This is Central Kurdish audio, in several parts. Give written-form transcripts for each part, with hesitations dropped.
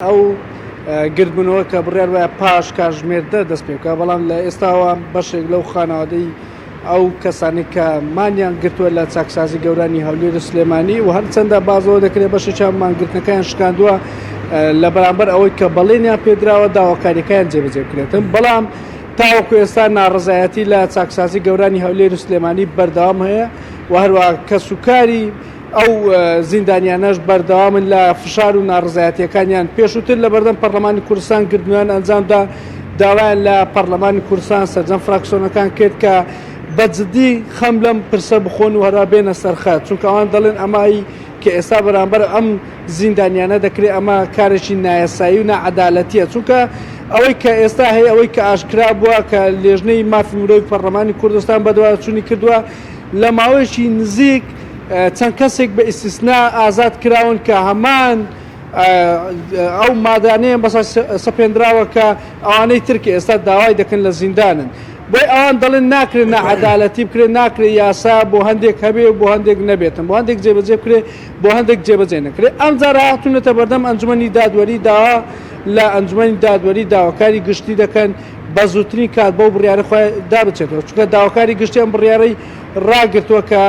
ئەو گردبوونەوە کە بڕیار وایە پاش کاتژمێر دە دەست پێ بکات، بەڵام لە ئێستاوە بەشێک لەو خانەوادەی ئەو کەسانەی کە مانیان گرتووە لە چاکسازی گەورانی هەولێر و سلێمانی و هەرچەندە بازەوە دەکرێت بەشێکیان مانگرتنەکەیان شکاندووە لە بەرامبەر ئەوەی کە بەڵێنیان پێدراوە داواکاریەکەیان جێبەجێ بکرێتن، بەڵام تاوەکو ئێستا ناڕەزایەتی لە چاکسازی گەورانی هەولێر و سلێمانی بەردەوام هەیە و هەروەها کەسوکاری ئەو زیندانیانەش بەردەوامن لە فشار و ناڕەزایەتییەکانیان، پێشووتر لەبەردەم پەرلەمانی کوردستان گردنەوەیان ئەنجامدا، داوایان لە پەرلەمانی کوردستان سەرجەم فراکسیۆنەکان کرد کە بە جدی خەم لەم پرسە بخۆن و هەروا بێنە سەرخەت، چونکە ئەوان دەڵێن ئەمەی کە ئێستا بەرامبەر ئەم زیندانیانە دەکرێت ئەمە کارێکی نایاسایی و ناعەدالەتییە، چونکە ئەوەی کە ئێستا هەیە ئەوەی کە ئاشکرا بووە کە لێژنەی مافی مرۆڤی پەرلەمانی کوردستان بەدواداچوونی کردووە لە ماوەیەکی نزیک چەند کەسێک بە ئیستیسنا ئازاد کراون کە هەمان ئەو مادانەیان بەسەر سەپێندراوە کە ئەوانەی تر کە ئێستا داوای دەکەن لە زیندانن. بۆیە ئەوان دەڵێن ناکرێت ناعەدالەتی بکرێت، ناکرێت یاسا بۆ هەندێک هەبێ و بۆ هەندێک نەبێتن، بۆ هەندێک جێبەجێ بکرێت، بۆ هەندێک جێبەجێ نەکرێت. ئەمجارە هاتوونەتە بەردەم ئەنجومەنی دادوەری داوا لە ئەنجومەنی دادوەری داواکاری گشتی دەکەن بە زووترین کات بەو بڕیارە خۆی دابچێتەوە، چونکە داواکاری گشتی ئەم بڕیارەی ڕاگرتووە کە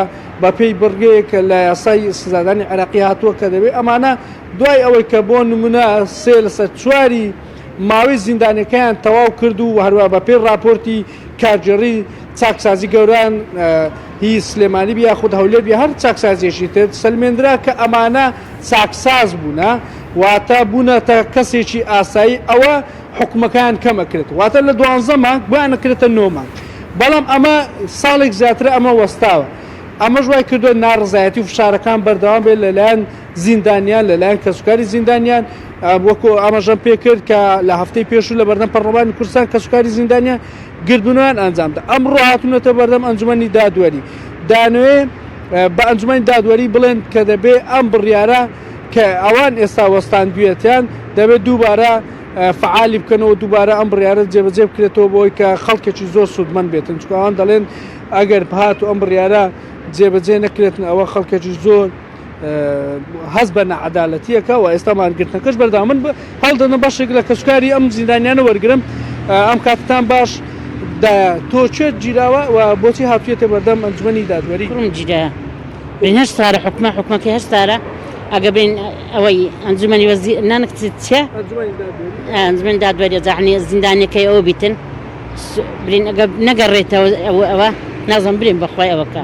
بەپێی بڕگەیەک لە یاسای سزادانی عێراقی هاتووە کە دەبێت ئەمانە دوای ئەوەی کە بۆ نمونە سێ لەسەر چواری ماوەی زیندانەکەیان تەواو کرد و هەروە بەپێی ڕاپۆرتی کارگێڕی چاکسازی گەوران هی سلێمانی بی یاخود هەولێر بی هەر چاکسازیەکی تر سەلمێندرا کە ئەمانە چاکساز بوونە واتە بوونەتە کەسێکی ئاسایی ئەوە حوکمەکەیان کەم ئەکرێت واتە لە دوانزە مانگ بۆیان ئەکرێتە نۆ مانگ بەڵام ئەمە ساڵێک زیاترە ئەمە وەستاوە ئەمەش وای کردووە ناڕەزایەتی و فشارەکان بەردەوام بێت لەلایەن زیندانیان لەلایەن کەسوکاری زیندانیان وەکو ئاماژەم پێکرد کە لە هەفتەی پێشوو لە بەردەم پەرلەمانی کوردستان کەسوکاری زیندانیان گردبوونەوەیان ئەنجامدا ئەمڕۆ هاتوونەتە بەردەم ئەنجومەنی دادوەری دانوێ بە ئەنجومەنی دادوەری بڵێن کە دەبێ ئەم بڕیارە کە ئەوان ئێستا وەستاندویەتیان دەبێت دووبارە فعالی بکەنەوە دووبارە ئەم بڕیارە جێبەجێ بکرێتەوە بۆی کە خەڵکێکی زۆر سوودمەند بێتن چونکە ئەوان دەڵێن ئەگەر بهات و ئەم بڕیارە جێبەجێ نەکرێتن ئەوە خەڵکێکی زۆر هەست بە نەعەدالەتیەکە و ئێستا مانگرتنەکەش بەردەوام من هەڵدەنە بەشێک لە کەسوکاری ئەم زیندانیانە وەرگرم ئەم کاتتان باش دایە تۆ کوێت گیراوە و بۆچی هاتوویەتە بەردەم ئەنجومەنی دادوەری؟ کوڕم گیرایە بین هەشت سارە حکومە حکومەکەی هەشت سارە ئەگە بین ئەوەی ئەنجومەنی وەزیر نانک چیە ئەنجومەنی دادوەری جاعنی زیندانیەکەی ئەوە بیتن برین ئەگە نەگەڕێتەوە ئەوە ئەوە نازم برین بەخوای ئەوەکە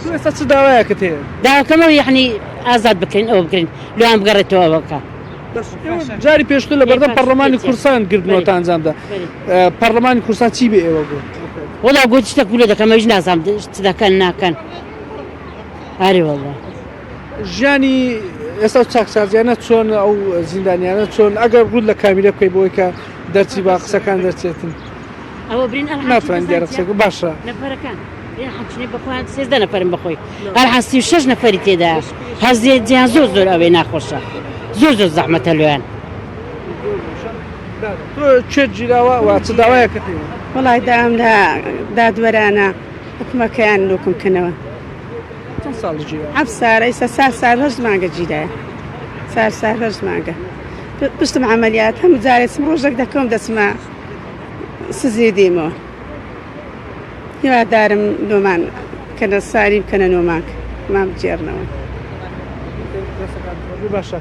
تۆ ئێستا چ داوایەکت هەیە؟ داواکەمەوە یعنی ئازاد بکرین ئەوە بکرین لۆیان بگەڕێتەوە ئەوەکە جاری پێشتر لە بەردەم پەرلەمانی کوردستان گردنەوەتان ئەنجامدا پەرلەمانی کوردستان چی بێ ئێوە گوت؟ وەڵا گوت شتێک لێ دەکەم ئەویش نازانم چ دەکەن ناکەن ئەرێ وەڵا. ژیانی ئێستا چاکسازیانە چۆن ئەو زیندانیانە چۆن ئەگەر ڕوت لە کامیرە بکەی بۆی کە دەرچی با قسەکان دەرچێتن ئەوە برین ئەلحان ناتوانین دیارە قسە باشە نەفەرەکان حەچنێ بەخۆیان 13 نەفەرم بەخۆی ئەلحان 36 نەفەری تێدا هەزێ جیان زۆر زۆر ئەوێ ناخۆشە زۆر زۆر زەحمەتە لۆیان تۆ چێت گیراوە و چ داوایەکت هەیە؟ وەڵای داوام لە دادوەرانە حکومەکەیان لۆکم کەنەوە. چەند ساڵ گیراوە؟ حەفت سارە ئیستا چار سار هەشت مانگە گیرایە چار سار هەشت مانگە پشتم عەمەلیات هەموو جارێ چم ڕۆژێک دەکەوم دەچمە سزێ دێمەوە هیوادارم لۆمان بکەنە ساری بکەنە نۆ مانگ مان بگێڕنەوە. باشە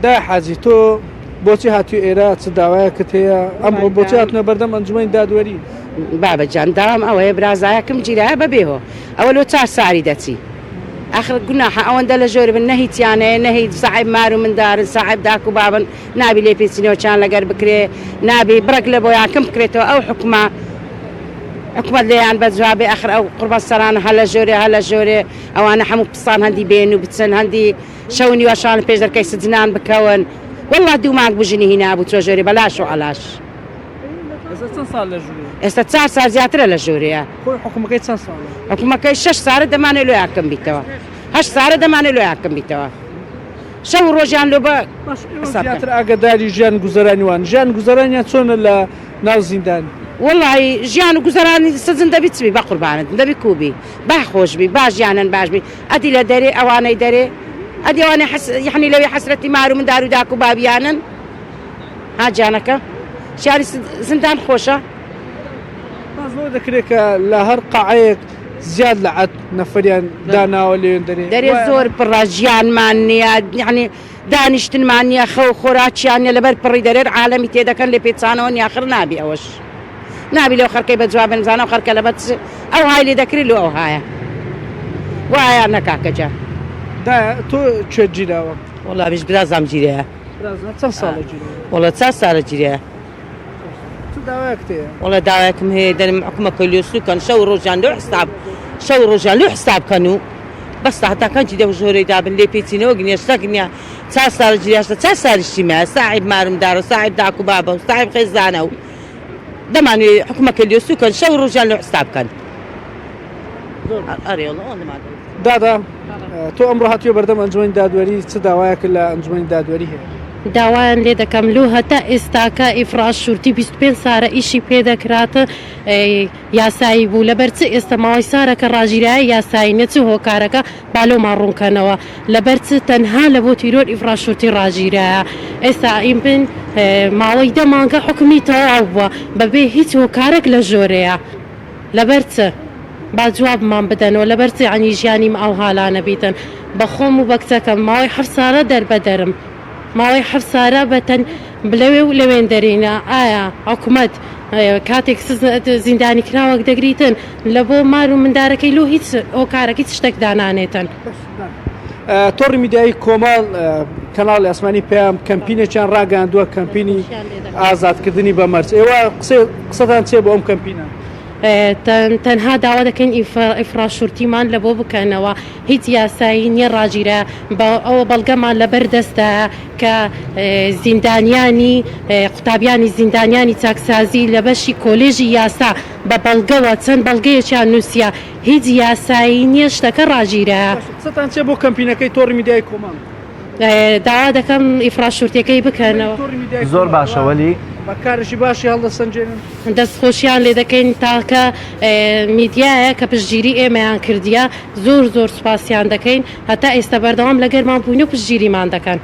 دایە حاجی تۆ بۆچی هاتووی ئێرە چ داوایەکت هەیە ئەمڕۆ بۆچی هاتنە بەردەم ئەنجومەنی دادوەری؟ بابە جان داوام ئەوەیە برازایەکم گیرایە بەبێ هۆ ئەوە لۆ چار ساری دەچی ئاخر گوناحە ئەوەندە لە ژۆر بن نە هیچیان هەیە نە هیچ ساحێب مار و مندارن ساحێب داک و بابن نابی لێپێچینەوە چیان لەگەر بکرێ نابی بڕێک لە بۆیان کم بکرێتەوە ئەو حوکمە حکومەت لێیان بەجوابێ ئەخر ئەو قوڕبە سەرانە هەر لە ژۆرێ هەر لە ژۆرێ ئەوانە هەموو پسان هەندی بێن و بچن هەندی شەو نیوەشان پێش دەرکەی سجنان بکەون واللە دوو مانگ بوو ژنی هینابوو چوە ژۆرێ بەلاش و عەلاش. ئێستا چەند ساڵ لە ژوورێ؟ ئێستا چار سال زیاترە لە ژوورێیە. خۆی حوکمەکەی چەند ساڵە؟ حوکمەکەی شەش سارە دەمانەوێ لۆیان کەم بیتەوە هەشت سارە دەمانەوێ لۆیان کەم بیتەوە شەو و ڕۆژیان لۆ بە باش ئێوە زیاتر ئاگەداری ژیان گوزەرانی وان ژیان گوزەرانیان چۆنە لە ناو زیندان؟ وەڵاهی ژیان و گوزەرانی سجن دەبی چ بی بەقوربانت دەبی کوو بی با خۆش بی با ژیانن باش بی ئەدی لە دەرێ ئەوانەی دەرێ ئەدی ئەوانەی حەس یەعنی لەوێ حەسرەتی مار و مندار و داک و بابیانن. ها گیانەکە شاری زیندان خۆشە. باس لەوە دەکرێت کە لە هەر قاعەیەک زیاد لە عەد نەفەریان داناوە لەوێن دەرێ دەرێ زۆر پڕە ژیانمان نییە یعنی دانیشتنمان نییە خەو خۆراکیان نیە لەبەر پڕی دەرێت عالەمی تێدەکەن لێ پێچانەوە نیاخر نابی ئەوەش نابی لەو خەرکەی بە جواب بن زانە خەرکە لەبەر چ ئەو های لێ دەکری لۆ ئەو هایە وایە نەکاکە جا دایە تۆ کوێت گیراوە؟ وەڵا بیش برازام گیرایە. برازا چەند ساڵە گیراوە؟ وەڵا چار سالە گیرایە. چ داوایەکت هەیە؟ وەڵا داوایەکم هەیە دەرم حکومەکە لۆ سوکەن شەو ڕۆژیان لۆ حساب شەو ڕۆژیان لۆ حساب کەن و بەس هەتا کەنجی دەو ژۆرەی دابن لێ پێچینەوە گنیە شتەک نیە چار سالە گیریاشتە چار سالیشی مایە ساحیب مارم دارە ساحیب داک و بابە و ساحیب خێزانە و دەمانوێ حکومەکە لۆ سوکەن شەو ڕۆژیان لۆ حساب کەن. ئەرێ وەڵا ئەوەندەمان دەوێت. دادە تۆ ئەمڕۆ هاتوویە بەردەم ئەنجومەنی دادوەری چ داوایەکت لە ئەنجومەنی دادوەری هەیە؟ داوایان لێ دەکەم لۆ هەتا ئێستاکە ئیفراز شورتی 25 سارە ئیشی پێ دەکرات یاسایی بوو لەبەر چ ئێستا ماوەی سارەکە ڕاژیرایە یاسایی نیە چ هۆکارەکە با لۆمان ڕوونکەنەوە لەبەر چ تەنها لە بۆ تیرۆر ئیفراز شورتی ڕاژیرایە ئێستا ئیمن ماوەی دە مانگە حوکمی تەواو بووە بەبێ هیچ هۆکارەک لە ژۆرەیە. لەبەر چ؟ با جوابمان بدەنەوە لەبەر چ یەعنی ژیانیم ئەوها لانەبیتن بە خۆم و بە کچەکەم ماوەی حەفت سالە دەربەدەرم ماوەی حەفت سالە بە تەن لەوێ و لەوێن دەرینە ئایا حکومەت کاتێک زیندانی کراوەک دەگریتن لە بۆ مار و مندارەکەی لۆ هیچ هۆکارەک هیچ شتەک دانانێتن. تۆڕی میدیایی کۆمەڵ کەناڵی ئاسمانی پەیام کەمپینێکیان ڕاگەیاندووە کەمپینی ئازادکردنی بە مەرج ئێوە قسەتان چیە بۆ ئەم کەمپینە؟ تەنها داوا دەکەین ئیفراشورتیمان لە بۆ بکەنەوە هیچ یاسایی نیە ڕاگیرا بە ئەوە بەڵگەمان لەبەر دەستدایە کە زیندانیانی قوتابیانی زیندانیانی چاکسازی لە بەشی کۆلێژی یاسا بە بەڵگەوە چەند بەڵگەیەکیان نووسیە هیچ یاسایی نیە شتەکە ڕاگیرایە. باشە قسەتان چیە بۆ کەمپینەکەی تۆڕی میدیای کۆمەڵ؟ داوا دەکەم ئیفراشورتیەکەی بکەنەوە. زۆر باشە وەلی. بە کارێکی باشی هەڵدەسەنگێنن. دەست خۆشیان لێ دەکەین تاکە میدیایە کە پشتگیری ئێمەیان کردیە زۆر زۆر سوپاسیان دەکەین هەتا ئێستا بەردەوام لەگەرمان بوون و پشتگیریمان دەکەن.